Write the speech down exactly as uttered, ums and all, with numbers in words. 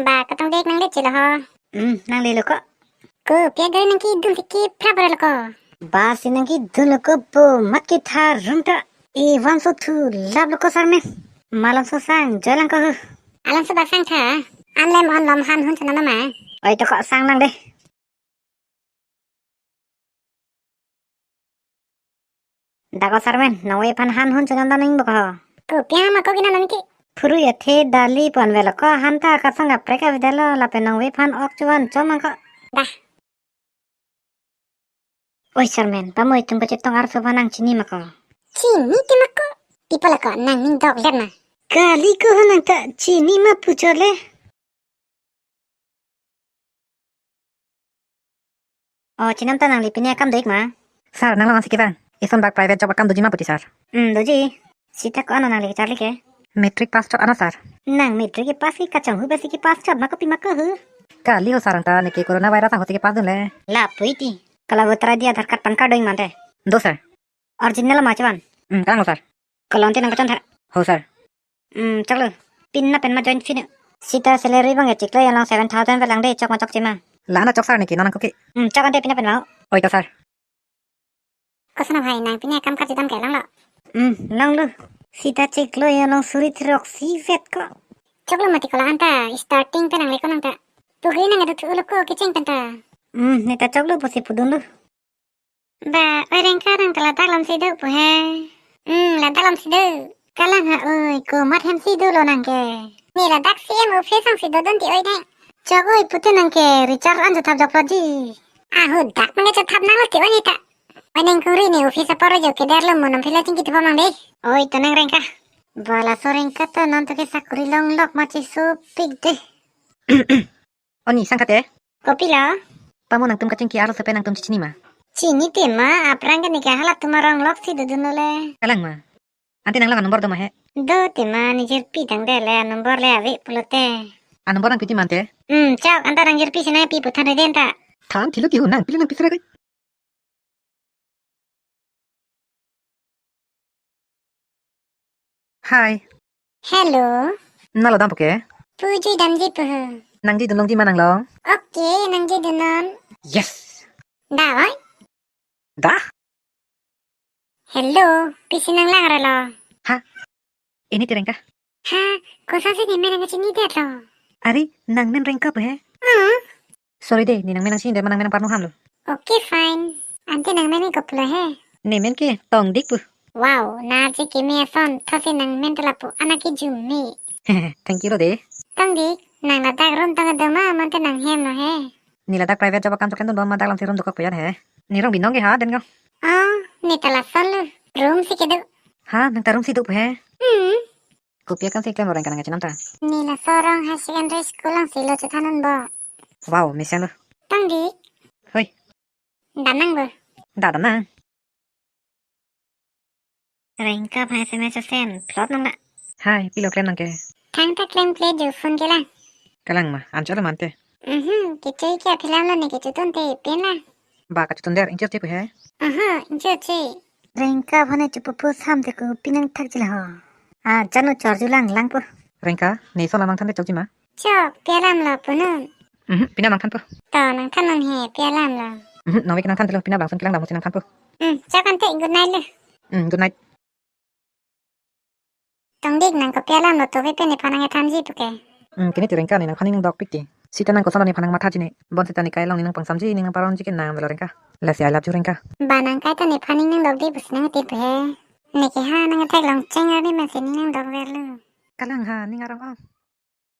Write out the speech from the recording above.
Ba, katong dek nangli chilo ho. Hmm, nangli lo ko. Ko, pi agari nangkidun si kiprap lo ko. Ba, si nangkidun lo ko pu, mat kitharum ta. E, vamso thu lap lo ko sar men. Malomso sang, joilang ko hu. Alomso ba sang tha. Anlem on lom han hun chana mama. Oi to ko sang nang de. Dak ko sar men, nangve aphan han hun chonam dam nang bo ko. Kopi ama ko kinan nang ki. Phurui athe dali pon velo ko, han ta kasang kaprek avedetlo, lapen nangve aphan ok chuan chom ang ko. Dah. Oi sar men, pamoi atum kachetong arso aphan nang chini ma ko. Chini ti ma ko. Ti pala ko nang ning dok ler na. Kali ko ho nang ta chini ma pu chole. Oh, chinam ta nangli pine akam do-ik ma? Sir, nang long ansi kevang. Ison bak private job akam doji ma puti, sir. Hmm, doji. Sita ko ano nangli kecharli ke? Matric pass chot ano, sir. Nang matric kepass ke kachonghu pensi kepass chot ma, kopi ma ko hu? Kali ho sir, ang ta neke corona virus ahut si kepass dunle. Lapu-i ti. Kala voter I D, Aadhaar card, PAN card do-ik ma ante? Do, sir. Original ma chevan? Hmm, kang lo, sir. Kalon te nang kachon tha. Ho, sir. Hmm, choklo. Pin na pen ma join fee ne. Sita salary abang chiklo along seven thousand pelang de, chok ma chokche ma? La-an chok sir, neke non nangkok ke. Hmm, chok ante pin na pen ma. Oi to sir. Koson bhai, nang pine akam karju dam ke, lang lo? Hmm, lang lo. Sita chiklo along suri throksi vet ko. Choklo mati ko la-an ta, starting pelang le ko nang ta. Pugri nang adu thu lo ko kecheng pen ta. Hmm, ne ta choklo pusi pudun lo. Ba, oi Rengka, nang ta ladak lam si do pu he. Hmm, ladak lam si do. Kalang ha oi, komat hem si dolo nang ke? Ne ladak C M office ang si dodun ti oi ne. Chok oi pute nang ke, recharge an chothap joklo ji. Ahu dak nang ke chothap nang lo ti oi ne ta. Oi neng kuri ne office apor jo keder lo, mo non phila chingki tipa mang de. Oi to nang Rengka. Ba laso Rengka ta non to ke sakuri long lok ma chesopik de. Oni, sang kate? Kopi lo? Pamo nangtum kachingki arloso pen nangtum chechini ma? Chini te ma, aphrang ke neke halatum arong lok si dodun lo le. Kalang ma? Ante nang long anumber do ma he? Do te ma, ne jirpi tang de le, anumber le ave pulote. Anumber nangpi ti ma ante? Hmm, chok, anta nang jirpi si nangpi pu than re den ta. Than thilo ti hu, nangpi le nangpi sere kai. Hi. Hello. Nalo dam puke? Puji damji pu hu. Nangji dun longji ma nang long? Okay, nangji dun non. Yes. Da oi? Da? Hello, pisi nang lang relo? Ha? Ini ti Rengka? Ha, kosa si ne men nang chinidetlo? Ari, nang men Rengka pu he? Hmm. Sorry de, ne nang men nang chinidet ma, nang men nang parnu ham lo. Okay, fine. Ante nang men ke kopilo he? Ne men ke Tongdik pu. Wow, nar che keme ason, thasi nang men ta lapu anak ke jume. Thank you lo de. Tongdik, nang ladak room tang do ma, mante nang hem lo he? Ne ladak private job akam choklemdun bom ma, dak lam si room dokok pu ya he. Ne rong binong ke ha, den ko. Oh, ne ta lason lo. Room si kedo. Ha, nang ta room si do pu he? Hmm. Kopi akam si klem lo Rengka nang kachinam ta? Ne laso arong high secondary school ang si lo chethan un bo. Wow, mesen lo. Tongdik. Hoi. Dam nang bo? Da, dam nang. Rengka bhai S M S send, plot nang la. Hi, pilo klem nang ke? Thangta klemkle jo, phone ke lang. Kalang ma, anchot lo mante. Mhm, kechui ke aphilam lo ne kechutun te pen la. Ba kachutun der, inchot che pu he? Aha, inchot che. Rengka bhai ne chupu pu sam te ko pinang thak jila ho. Ah, chanu chor ju lang lang pu. Rengka, ne ison lam nang than te chokji ma? Chok, pi alam lo punun? Mhm, pina nang than pu. To nang than non he, pi alam lo? Mhm, nang ve ke nang than te lo, pina bangsun kelang dam si nang than pu. Hmm, chok ante, good night lo. Hmm, good night. Tongdik, nang kopi alam lo to ve pen nephan nang ethanji puke? Hmm, kene ti Rengka, ne nangphan ning dokpik ti. Sita nang koson nephan nang mathaji ne. Bonsita ne kai along ne nang pangsamji, ne nang paronji ke nang velo Rengka. Lasi I love you Rengka. Ba nang kai ta nephan ning nang dokdi pusi nang ti pu he. Neke ha nang athak long cheng arni masi ning nang dok verlo. Kalang ha, ning arong ong.